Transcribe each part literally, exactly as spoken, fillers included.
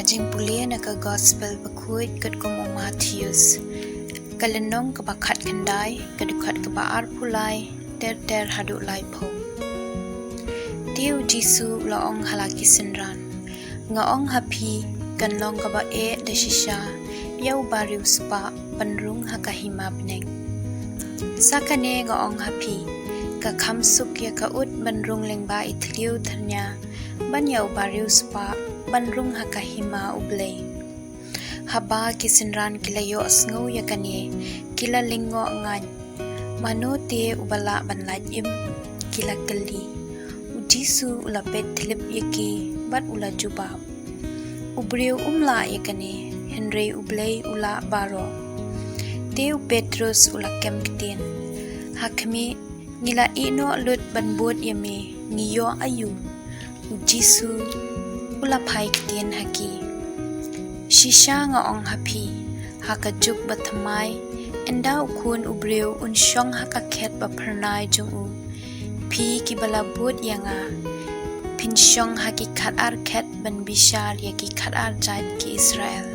Jingpule na ka Gospel bakhuid katkum u Mathaios, ka lynnong kaba khatkhyndai, ka dkhot kaba arphew lai ter ter haduh laiphew. Te u Jisu u la ong ha la ki synran, nga ong ha phi, kan long kaba eh da shisha ïa u bariewspah ban rung ha ka hima bneng. Sa kane nga ong ha phi, ka kham suk ïa ka ut ban rung lyngba i thliew tyrnia ban ïa u bariewspah ban rung ha ka hima U Blei. Haba ki synran ki la ïohsngew ïa kane, ki la lyngngoh ngaiñ, mano te uba lah ban lait im? Ki la kylli. U Jisu u la peit thlip ïa ki bad u la jubab, u briew um lah ïa kane, hynrei U Blei u lah baroh. Te u Petros u la kem ktien, ha khmih, ngi la ïeh noh lut ban bud ïa me, ngi ïoh aïu? U Jisu u la phai ktien ha ki, shisha nga ong ha phi, ha ka juk bathymmai, ynda u Khun u Briew un shong ha ka khet baphyrnai jong u, phi kiba la bud ïa nga, phin shong ha ki khatar khet ban bishar ïa ki khatar jait ki Israel.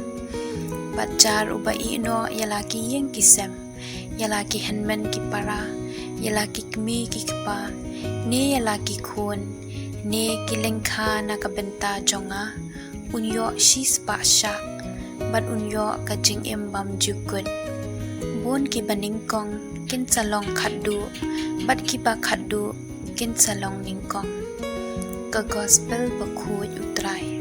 Bad jar uba ïeh noh ïa la ki ïing ki sem, ïa la ki hynmen ki para, ïa la ki kmie ki kpa, ne ïa la ki khun, ne ki lyngkha na ka bynta jong nga, un ïoh shispah shah, bad un ïoh ka jingim bymjukut. Bun kiba nyngkong kin sa long khatduh, bad kiba khatduh kin sa long nyngkong. Ka Gospel bakhuid U Trai.